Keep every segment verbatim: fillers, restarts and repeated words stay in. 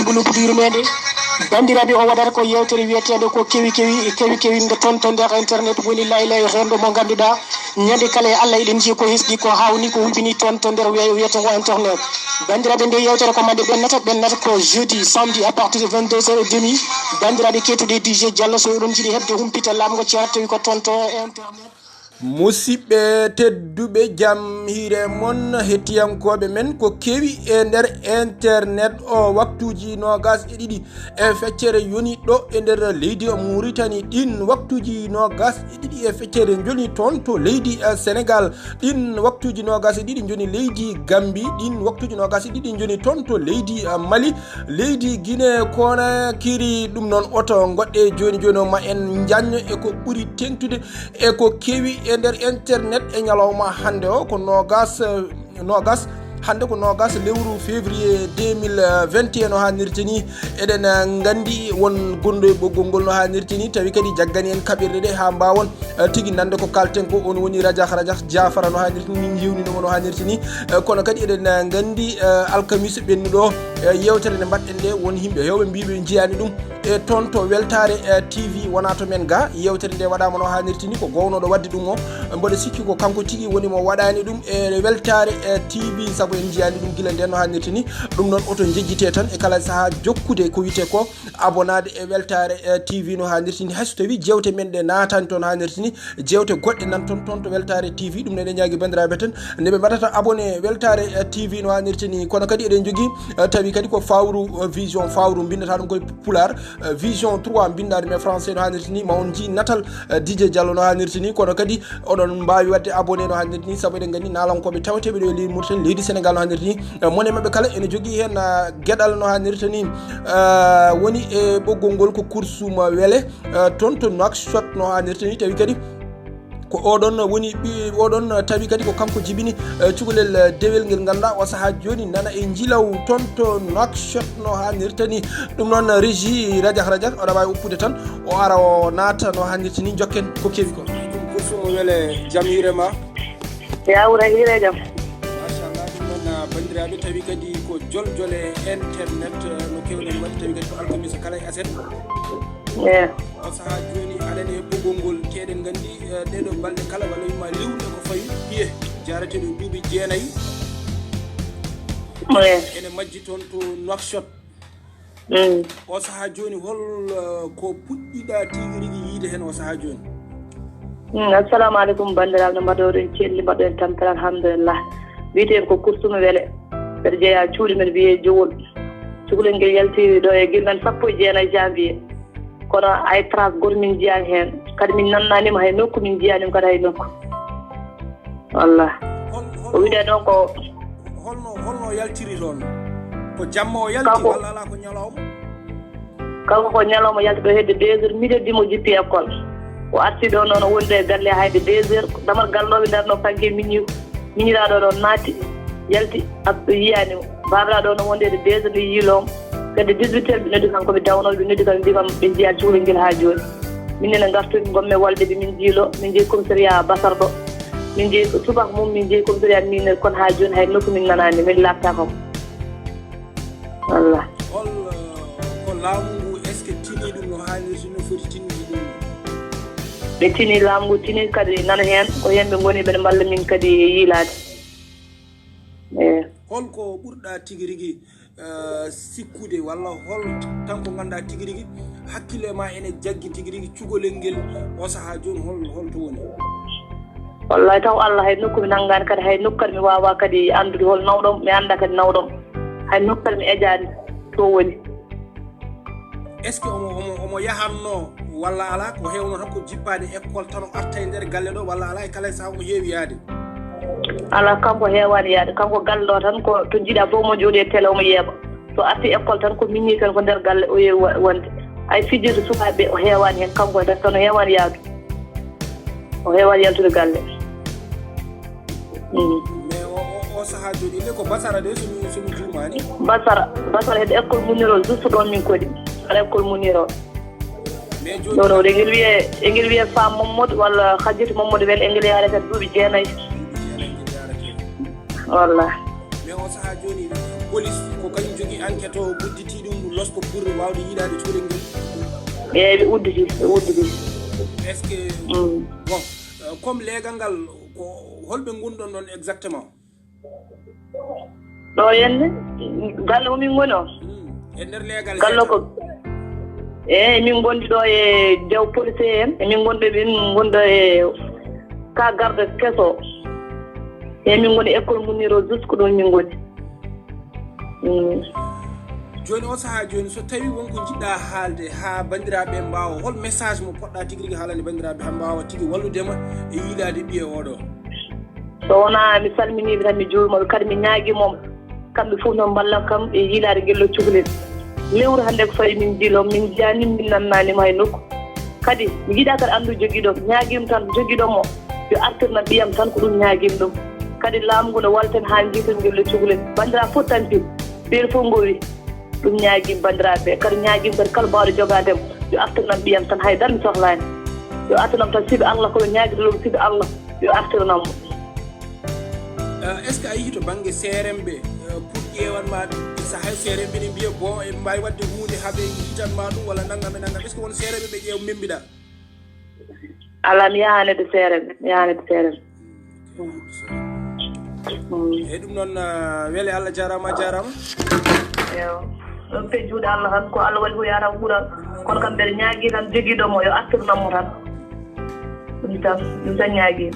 Gulub yurmeende. Banndiraaɓe, o waɗata ko yeewtere wiyeteende ko kewi kewi, kewi kewi nde toon to nder internet woni laylay renndo mo ngannduɗaa ñande kala e Allah eɗen njiya ko hesɗi ko hawni ko wibini toon to nder wiye-, wiyetee ko internet. Banndiraaɓe, nde yeewtere ko mande ɓennata, ɓennata ko jeudi, samedi à partir de vingt-deux heures et demie. Banndiraaɓe keetuɗe D J Diallo, so oɗon njiɗi heɓde humpita laaɓngo ceer tawi ko toon to internet. Musidɓe tedduɓe, jam hiire mon, hettiyankooɓe men ko kewi e nder internet o, waktuuji noogas e ɗiɗi e feccere yoni ɗo e nder leydi Mauritanie, ɗin waktuuji noogas e ɗiɗi e feccere joni toon to leydi, eh, Sénégal, ɗin waktuuji noogas e ɗiɗi joni leydi Gambie, ɗin waktuuji noogas e ɗiɗi joni toon to leydi, eh, Mali, leydi Guinée Conakry. Ɗum noon, oto ngoɗɗe joni joni o ma en njanño e ko ɓuri teŋtude e ko kewi e nder internet e ñalawma hannde o, ko noogas, eh, noogas. Hannde ko noogas lewru février deux mille vingt et un, o haanirta ni. Eɗen, eh, nganndi won gonɗo e ɓoggol ngol, no haanirta ni, tawi kadi jaggani en kaɓirɗe ɗe haa mbaawon, eh, tigi nande ko kalten ko. On woni Rajah Rajah Jafara, no haanirta ni, min njewnino mo no haanirta ni. Eh, kono kadi eɗen, eh, nganndi, eh, alkamisa ɓennuɗo, eh, yeewtere nde mbaɗɗen nde, won yimɓe heewɓe mbiiɓe njiyaani ɗum. E toon to Weltaare, eh, T V, wona to men ga, yeewtere nde waɗaama no haanirta ni, ko gownooɗo waɗde ɗum o. Mboɗo sikki ko kanko tigi woni mo waɗaani ɗum e Weltaare, eh, T V, sabu en njiyaani ɗum gila nden no haanirta ni. Ɗum noon, oto njejjite tan e kala sahaa jokkude ko wiyetee ko abonaade e Weltaare, eh, T V no haanirta ni. Hay so tawii jeewte men ɗe naataani toon haanirta ni, jeewte goɗɗe nan toon, toon to Weltaare T V. Ɗum noon, eɗen ñaagi banndiraaɓe tan nde ɓe mbaɗata abonné Weltaare, eh, T V no haanirta ni. Kono kadi eɗen njogii, eh, tawi kadi ko Fawru, eh, Vision Fawru, mbinndataa ɗum koye Pulaar, eh, Vision trois mbinndaa ɗum e français no haanirta ni. Ma on njii natal, eh, D J Diallo no haanirta ni. Kono kadi oɗon mbaawi waɗde abonné no haanirta ni, sabu eɗen nganndi naalankooɓe taweteeɓe ɗo e leydi Mauritanie, leydi Sénégal no haanirta ni. Eh, mone maɓɓe kala ene jogii heen, ah, geɗal no haanirta ni. Ah, woni e ɓoggol ngol ko Kursuma Wele, eh, toon to Nouakchott no haanirta ni, tawi kadi ko oɗon woni ɓi-, oɗon tawi kadi ko kanko jibini, eh, cukalel, eh, dewel ngel ngannduɗaa o sahaa jooni nana e njilaw toon to Nouakchott no haanirta ni. Ɗum noon, Régie Rajah Rajah, oɗa waawi uppude tan, o ara o naata no haanirta ni, jokken ko kewi ko. Ɗum Kursuma Wele, jam hiire ma. Yawre hiire jam. Machallah, ɗum noon, ah, banndiraaɓe, tawi kadi ko joljole internet, eh, no keewɗen waɗde, tawi kadi ko alkamisa kala e aset. Eh. O sahaa jooni, aɗa e ɓoggol ngol, te eɗen nganndi, eh, ɗeɗo balɗe kala walla yumma liwde ko fawi, piye, jaarateeɗo duuɓi jeenayi. Eh. Ene majji toon to Nouakchott. Mm. O sahaa jooni, hol, eh, ko puɗɗiɗa tigi rigi yiide heen o sahaa jooni? Mm, assalamu aleykum, banndiraaɓe, no mbaɗoɗen celli, mbaɗoɗen tampere, alhamdulillah. Wiyetee ko Kursuma Wele. Mbeɗa jeyaa cuuɗi men wiyee Jowol. Cukalel ngel yalti ɗo e gila men sappo e jeenayi janvier. Kono hay trace gooto min njiyaani heen. Kadi min nannaanima hay nokku, min njiyaanima kadi hay nokku. Wallah. Hol, hol, o wiide noon ko holno, holno yaltiri toon? Ko jamma o yalti, kanko, walla alaa ko ñalawma? Kanko ko ñalawma yalti ɗo hedde deux heures, midi e demi o jippi école. O arti ɗo noon, o wondi e galle hayde deux heures. Damal galɗo ɓe ndarno fanke miñi-, miñiraaɗo ɗo naati, yalti, ab-, yiyaani mo. Baabiraaɗo no wondi e deux heures, nde yiiloo mo. Kadi dix-huit heures, ɓe noddi kanko, ɓe dawnoo, ɓe noddi kam, mbii kam ɓe njiyaa cukalel ngel haa jooni. Min nene ngartumi, ngonmi e walde ɓe, min njiiloo, min njehi commissariat Basar ɗo. Min njehi subaka mum, min njehi commissariat mineur, kono haa jooni hay nokku min nanaani, min laaɓtaaka mo. Wallah. Hol, eh, ko laamu ngu, est-ce que tinii ɗum no haanirta, no foti tinnude ɗum? Ɓe tinii, laamu ngu tinii kadi nana heen, ko heen ɓe ngoni, ɓe mballa min kadi e yiilaade. Eh. Hol ko ɓurɗa tigi rigi, eh, sikkude, walla hol tan ko ngannduɗaa tigi rigi hakkille ma ene jaggi tigi rigi cukalel ngel o sahaa jooni, hol, hol to woni? Wallahi taw Allah, hay nokku mi nanngaani kadi, hay nokku kadi mi waawaa kadi anndude hol nawɗo am, mi anndaa kadi nawɗo am. Hay nokku kadi mi ejaani to woni. Est-ce que omo, omo, omo yahatno walla alaa? Ko heewno tan ko jippaade école tan o arta e nder galle ɗo, walla alaa, e kala sahaa omo heewi yahde? Alaa, kanko heewaani yahde. Kanko galle ɗo tan ko to njiiɗaa fof omo jooɗi e télé omo yeeɓa. So arti école tan ko min ni tan ko nder galle o yeewi wa-, wonde. Hay fijirde sukaaɓe o heewaani heen, kanko tan, tan o heewaani yahdu. O heewaani yaltude galle. Mm. Mais o, o, o sahaa jooni, ille ko Basara de, so mi, so mi juumaani. Basara, Basara hedde école Munirol, juste ɗoon min koɗi. Basara école Munirol. Mais jooni ɗo, ɗo, ɗo, ngel wiyee, e ngel wiyee Fam Mamadou walla Hajjati Mamadou Wel, e ngel yahrata duuɓi jeenayi. Duuɓi jeenayi ngel yahrata. Wallah. Mais on sahaa jooni, police ko kañum jogii enquête o, udditi ɗum losko pour waawde yiilaade cukalel ngel. Eeyi, ɓe udditi, ɓe udditi. Est-ce que, mm, bon, euh, comme leegal ngal, ko holɓe ngonɗon ɗon exactement? Ɗo henne, galle mo min ngoni o. Hmm. E nder leegal galle ko, eeyi, min ngondi ɗo e dew policier en, e min ngondi, min ngondi ɗo e ka garde keso. E min ngoni école Muniro, juste ko ɗon min ngoni. Hmm. Jooni o sahaa jooni, so tawi won ko njiɗɗa haalde haa banndiraaɓe mbaawa, hol message mo poɗɗa tigi rigi haalande banndiraaɓe haa mbaawa tigi wallude ma e yiilaade ɓiye oɗo? So wonaa mi salminiiɓe tan, mi juurima ɓe, kadi mi ñaagii moom, kamɓe fof noon mballa kam e yiilaade ngel ɗo cukalel. Lewru hannde ko fawi min njiilo, min njiyaani, min nannaani mo hay nokku. Kadi mi yiɗaa kadi anndu jogiiɗo, ñaagiima tan jogiiɗo mo yo artirnam ɓiyam tan, ko ɗum ñaagiimi ɗum. Kadi laamu ngu no walten haa njiiten ngel ɗo cukalel. Banndiraaɓe fof tampii, ɓeen fof ngowi. Ɗum ñaagiimi banndiraaɓe ɓe, kadi ñaagiimi kadi kala baawɗo jogaade mo, yo artirnam ɓiyam tan, hay dara mi sohlaani. Yo artirnam tan, sibi Allah, ko mi ñaagirloo, sibi Allah, yo artirnam mo. Euh, est-ce que a yii to bannge C R M ɓe, euh, pour ƴeewan ma ɗum? Sahaa C R M ɓe ne mbiya, bon, eɓe mbaawi waɗde huunde haa ɓe yiitan ma ɗum, walla nanngam e nanngam. Est-ce que won C R M ɓe ƴeew membiɗa? Alaa, mi yahaani to C R M, mi yahaani to C R M. Mm. Eyi, ɗum noon, ah, wele Allah jaaraama, a jaaraama. Eyo. Ɗon pe juuɗe Allah tan, ko Allah waɗi ko yaata ko ɓural. Kono kam mbeɗa ñaagii tan jogiiɗo mo yo artirnam mo tan. Ɗum tan, ɗum tan ñaagii.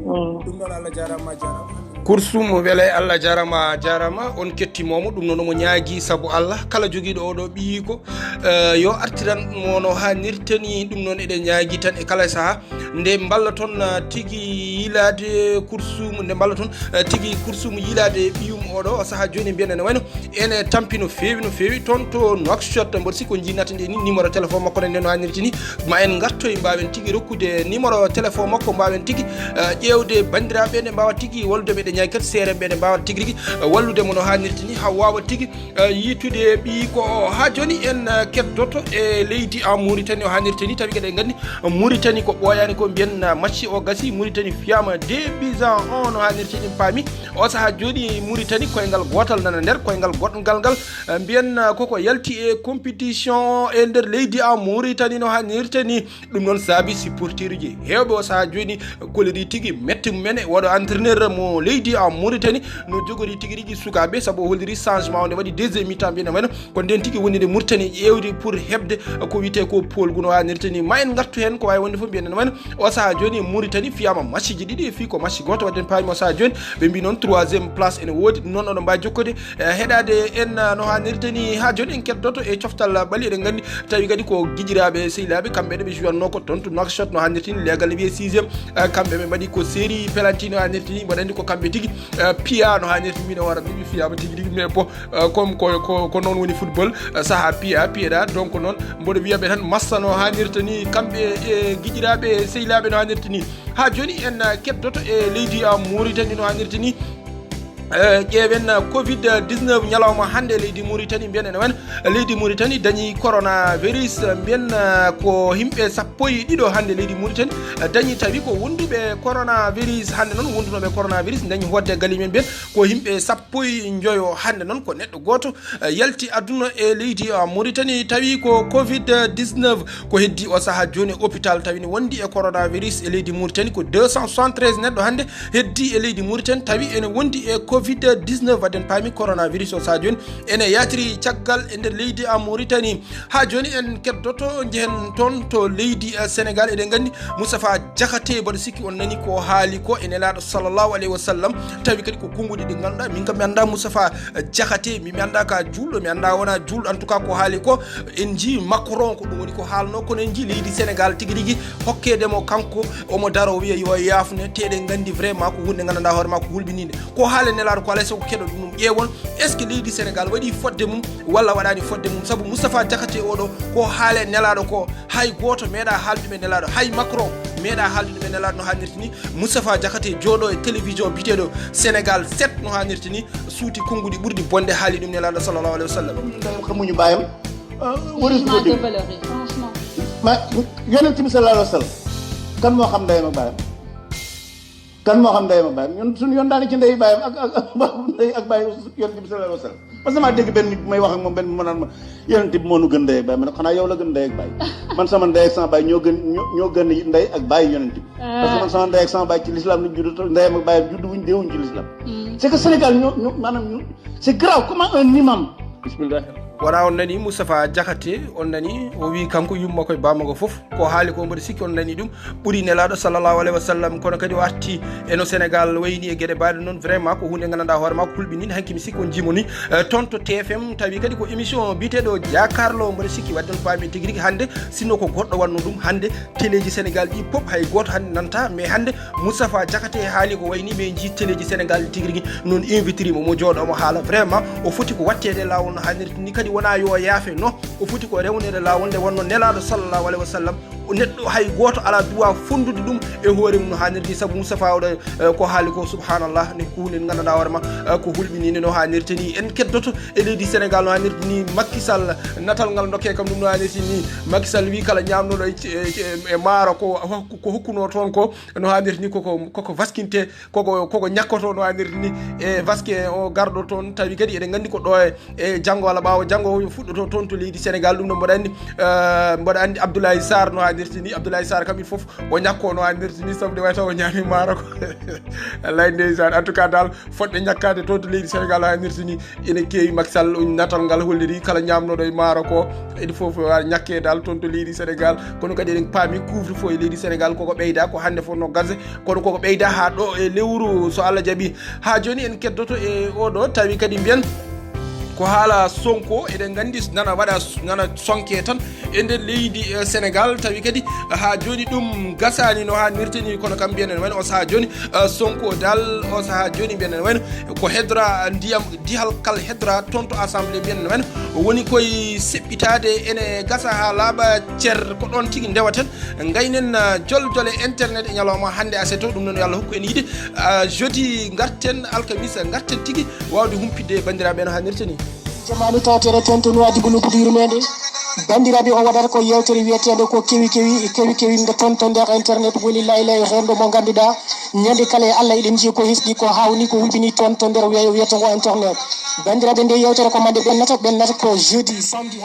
Mm. Ɗum noon Allah jaaraama, a jaaraama. Kursum, wele Allah jaaraama, a jaaraama. On kettiima mo, ɗum noon omo ñaagii sabu Allah. Kala jogiiɗo oɗo ɓiyiiko, eh, yo artiran mo no haanirta ni. Ɗum noon eɗen ñaagii tan e kala sahaa. Nde mballa toon, ah, tigi yiilaade kursum, nde mballa toon, ah, tigi kursum yiilaade ɓiyum oɗo. O sahaa jooni mbiyen ene wayno ene tampi no feewi, no feewi toon to Nouakchott. Mboɗo sikki on njiinata nde ni numéro téléphone makko ne, nden no haanirta ni. Ma en ngartoy mbaawen tigi rokkude numéro téléphone makko, mbaawen tigi, ah, ƴeewde banndiraaɓe nde mbaawa tigi wallude ɓe, ɗe ñaagi kadi C R M ɓe nde mbaawa tigi rigi, ah, wallude mo no haanirta ni, haa waawa tigi eh, yiitude ɓiyiiko o. Haa jooni en, eh, keddoto e leydi en Mauritanie o haanirta ni, tawi kadi en nganndi Mauritanie ko ɓooyaani ko mbiyen, eh, match o gasi, Mauritanie fiyaama deux buts à un no haanirta ni, en paami. O sahaa jooni Mauritanie koyngal gootal nana nder, koyngal goɗngal ngal, eh, mbiyen, eh, koko yalti e compétition o e nder leydi en Mauritanie no haanirta ni. Ɗum noon saabi supporteruji heewɓe o sahaa jooni koliri tigi mette mum en e oɗo entraîneur mo leydi en Mauritanie no jogori tigi rigi sukaaɓe, sabu o holliri changement o nde waɗi deuxième mi-temps mbiyen wayno ko nden tigi woni nde Mauritanie ƴeewdi pour heɓde ko wiyetee ko poolgu no haanirta ni. Ma en ngartu heen ko waawi wonde fof mbiyen wayno o sahaa jooni Mauritanie fiyaama matchji ɗiɗi e fii ko match gooto, waɗden paami o sahaa jooni ɓe mbii noon troisième place ene woodi. Ɗum noon oɗon mbaawi jokkude, eh, heɗaade en, ah, no haanirta ni. Haa jooni en keddoto e coftal ɓalli, eɗen nganndi tawi kadi ko giƴiraaɓe sehilaaɓe, kamɓe ne ɓe jouatnoo ko toon to Nouakchott no haanirta ni, leegal ne wiyee sixième, eh, kamɓe ɓe mbaɗi ko série penalty no haanirta ni, mboɗo anndi ko kamɓe tigi, eh, piya no haanirta ni, min o wara mbiɗi fiyaama tigi rigi, mais bon, eh, comme ko, ko, ko noon woni football, eh, sahaa piya, piyeɗaa, donc noon mboɗo wiya ɓe tan massa no haanirta ni, kamɓe e giƴiraaɓe sehilaaɓe no haanirta ni. Haa jooni en, eh, keddoto e leydi, ah, Mauritanie no haanirta ni. Eh, ƴeewen, eh, covid dix-neuf ñalawma hannde leydi Mauritanie, mbiyen ene wayno leydi Mauritanie dañi coronavirus, eh, mbiyen, eh, ko yimɓe sappo e ɗiɗo hannde leydi Mauritanie, eh, dañi tawi ko wonduɓe coronavirus hannde noon, wondunooɓe coronavirus dañi hootde galle mum en ɓeen ko yimɓe sappo e njoyo hannde noon ko neɗɗo gooto, eh, yalti aduna e leydi, eh, Mauritanie tawi ko covid dix-neuf. Ko heddi o sahaa jooni e hôpital tawi ne wondi e coronavirus e leydi Mauritanie ko deux cent soixante-treize neɗɗo hannde heddi e leydi Mauritanie tawi ene wondi e covid dix-neuf. Waɗden paami coronavirus o sahaa jooni ene yatiri caggal e nder leydi en Mauritanie. Haa jooni en keddoto njehen toon to leydi, eh, Sénégal. Eɗen nganndi Moustapha Diakhaté, mboɗo sikki on nani ko haali ko e Nelaaɗo sallallahu alayhi wa sallam. Tawi kadi ko konnguɗi ɗi ngannduɗaa, min kam mi anndaa Moustapha Diakhaté, mi, mi anndaa ka juulɗo, mi anndaa wona juulɗo, en tout cas ko haali ko, en njii Macron ko ɗum woni ko haalnoo, kono en njii leydi Sénégal tigi rigi hokkeede mo kanko, omo daro wiya yo yaafne, te eɗen nganndi vraiment ko huunde nganndanɗaa hoore maa ko hulɓiniinde. Ko haali e Nelaaɗo ko alaa e sago keɗoɗen ɗum, ƴeewon est-ce que leydi Sénégal waɗi fodde mum walla waɗaani fodde mum, sabu Moustapha Diakhaté oɗo ko haali e Nelaaɗo ko, hay gooto meeɗaa haalde ɗum e Nelaaɗo, hay Macron meeɗaa haalde ɗum e Nelaaɗo no haanirta ni. Moustapha Diakhaté jooɗo e télévision biyeteeɗo Sénégal sept no haanirta ni, suuti konnguɗi ɓurɗi bonde haali ɗum Nelaaɗo sallallahu alayhi wa sallam. Ɗum ɗo ko muñu ɓaayam. Woni ko de valeur, franchement. Ma yonent bi sallallahu alayhi wa sallam, kan moo xam ndeyam ak baayam? Kan moo xam ndeyam ak baayam? Ñun suñu yoon daane ci ndey baayam ak ak ak ndey ak baay yonent bi sallallahu alayhi wa sallam. Parce que maa dégg benn nit may wax ak moom, benn mu naan ma, yonent bi moo nu gën ndey ak baay. Ma ne ko, xanaa yow la gën ndey ak baay? Man sama ndey ak sama baay ñoo gën, ñoo ñoo gën ndey ak baay yonent bi. Parce que man sama ndey ak sama baay ci l'islam lañ judd, te ndeyam ak baayam judd wuñ, deewuñ ci l'islam. C'est que Sénégal ñoo ñoo maanaam ñu c'est grave comment un imam. Bismillah. Wona on nani Moustapha Diakhaté, on nani o wi kanko yumma koye bamako fof ko haali ko, mboɗo sikki on nani ɗum. Ɓuri nelaɗo sallallahu alayhi wa sallam, kono kadi o arti eno Sénégal wayni e gueɗe mbaɗe noon. Vraiment ko hunde gandanɗa hoore ma ko hulɓininde. Hanki mi sikki on jimoni eh, toon to T F M, tawi kadi ko émission biteɗo Jakarlo. Mboɗo sikki wadde on paami tigi rigi hannde sinno ko goɗɗo wanno ɗum hannde. Teleji Sénégal ɗi pop hay goto hannde nanta, mais hannde Moustapha Diakhaté haali ko wayni ɓe jii teleji Sénégal tigi rigi noon, invitiri mo mo jooɗo mo haala. Vraiment o foti ko wattede lawol no hannirta ni, kadi wona yo yaafe no, o foti ko rewnede lawol nde wonno nelaɗo sallallahu alayhi wa sallam. Neɗɗo hay goto ala duwa fondude ɗum e hoore mum no hannirta ni, saabu Moustapha oɗo eh, ko haali ko subhanallah, ne ko hunde gandanɗa hoore ma eh, ko hulɓininde no hannirta ni. En keddoto e leydi Sénégal no hannirta ni, Macky Sall, natal ngal dokke kam ɗum no hannirta ni. Macky Sall wi kala ñamnoɗo e, e, e maaro ko ko hokkuno toon ko no hannirta ni koko koko vaskinte, koko koko ñakkoto no hannirta ni. E vaske o garɗo toon, tawi kadi eɗen nganndi ko ɗo e e janngo walla ɓaawo janngo o fuɗɗoto toon to leydi Sénégal. Ɗum ɗo mboɗo anndi eh, mboɗo anndi Abdoulaye Sarr no hannirta ni. Abdoulaye Sarr kam il fof o ñakko no hannirta ni, sabu nde wayta o ñaami maaro ko. Wallay ndeysaan. En tout cas dal, fotɓe ñakkade toon to leydi Sénégal o hannirta ni. Ene keewi. Macky Sall natal ngal holliri kala ñamnoɗo e maaro ko, il fof ñakke dal toon to leydi Sénégal. Kono kadi eɗen paami couvre feu e leydi Sénégal koko ɓeyda, ko hannde fof no gase, kono koko ɓeyda ha ɗo e lewru so Allah jaaɓi. Ha joni en keddoto e oɗo, tawi kadi mbiyen ko haala Sonko, eɗen nganndi nana waɗa nana sonke tan e nder leydi eh, Sénégal, tawi kadi ha joni ɗum gasani no hannirta ni. Kono kam mbiyen en wayno o saha joni eh, Sonko dal o saha joni mbiyen en wayno ko hedra ndiyam, dihal kal hedra toon to assemblée mbiyen en wayno woni koye seɓɓitade, ene gasa ha laaɓa cer. Ko ɗon tigi ndewaten, gaynen eh, joljole internet e ñalawma hannde aseto. Ɗum noon yo Allah hokku en yiide eh, jeudi garten, alkamisa garten tigi wawde humpitde e bandiraɓe no hannirta ni. Jamaanu tawtere toon to Nuwaadibu nokkudu yurmeende. Banndiraaɓe, o waɗata ko yeewtere wiyeteende ko kewi kewi kewi kewi nde toon to nder internet woni laylay renndo mo ngannduɗaa ñande kala e Allah eɗen njii ko hesɗi ko hawni ko hulɓini toon to nder weeyo wiyetengo internet. Banndiraaɓe, nde yeewtere ko mande ɓennata ɓennata ko jeudi samedi.